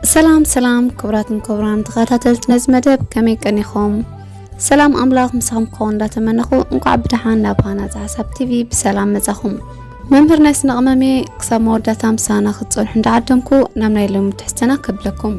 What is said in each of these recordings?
ሰላም ሰላም፣ ክቡራትን ክቡራን ተኸታተልቲ ነዚ መደብ፣ ከመይ ቀኒኹም? ሰላም ኣምላኽ ምሳኹም ክኸውን እንዳተመነኹ፣ እንኳዕ ብደሓን ናብ ሃናፂ ሓሳብ ቲቪ ብሰላም መጻኹም። መምህር ናይ ስነ ቅመሜ፣ ክሳብ መወዳእታ ምሳና ክትጸንሑ እንዳዓደምኩ፣ ናብ ናይ ሎሚ ትሕዝተና ከብለኩም።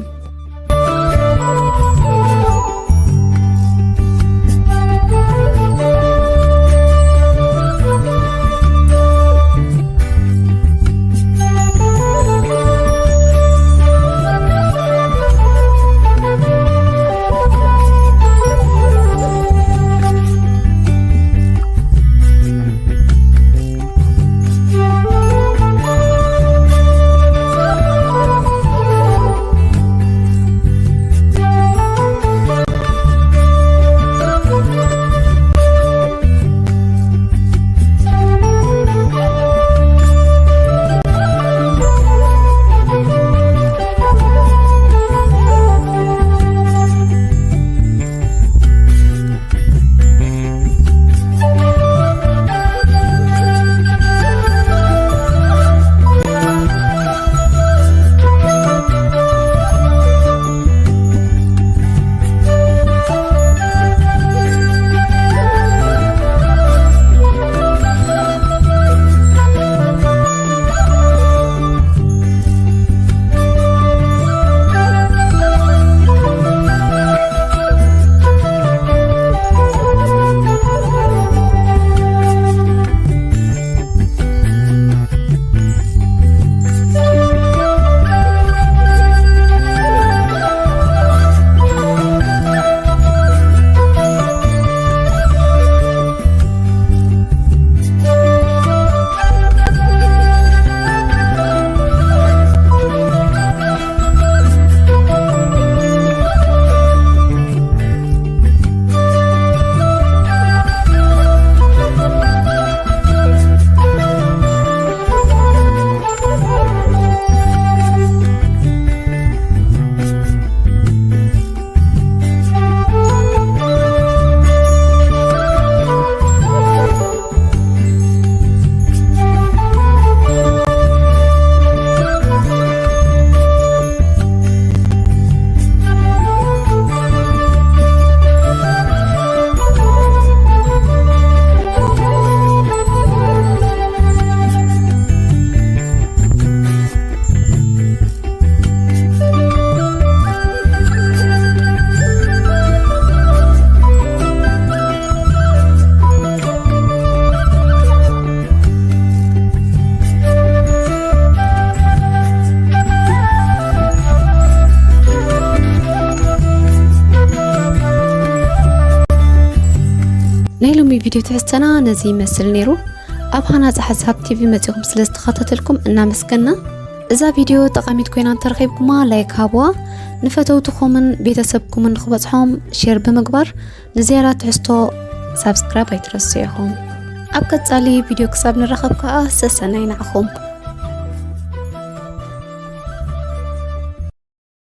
ናይ ሎሚ ቪድዮ ትሕዝተና ነዚ ይመስል ነይሩ። ኣብ ሃናፂ ሓሳብ ቲቪ መፂኹም ስለ ዝተኸታተልኩም እናመስገና። እዛ ቪድዮ ጠቓሚት ኮይና እንተረኺብኩማ ላይክ ሃብዋ፣ ንፈተውትኹምን ቤተሰብኩምን ንኽበፅሖም ሼር ብምግባር ንዝያዳ ትሕዝቶ ሳብስክራይብ ኣይትረስዑ ኢኹም። ኣብ ቀጻሊ ቪድዮ ክሳብ ንራኸብ ከኣ ሰሰናይ ንዓኹም።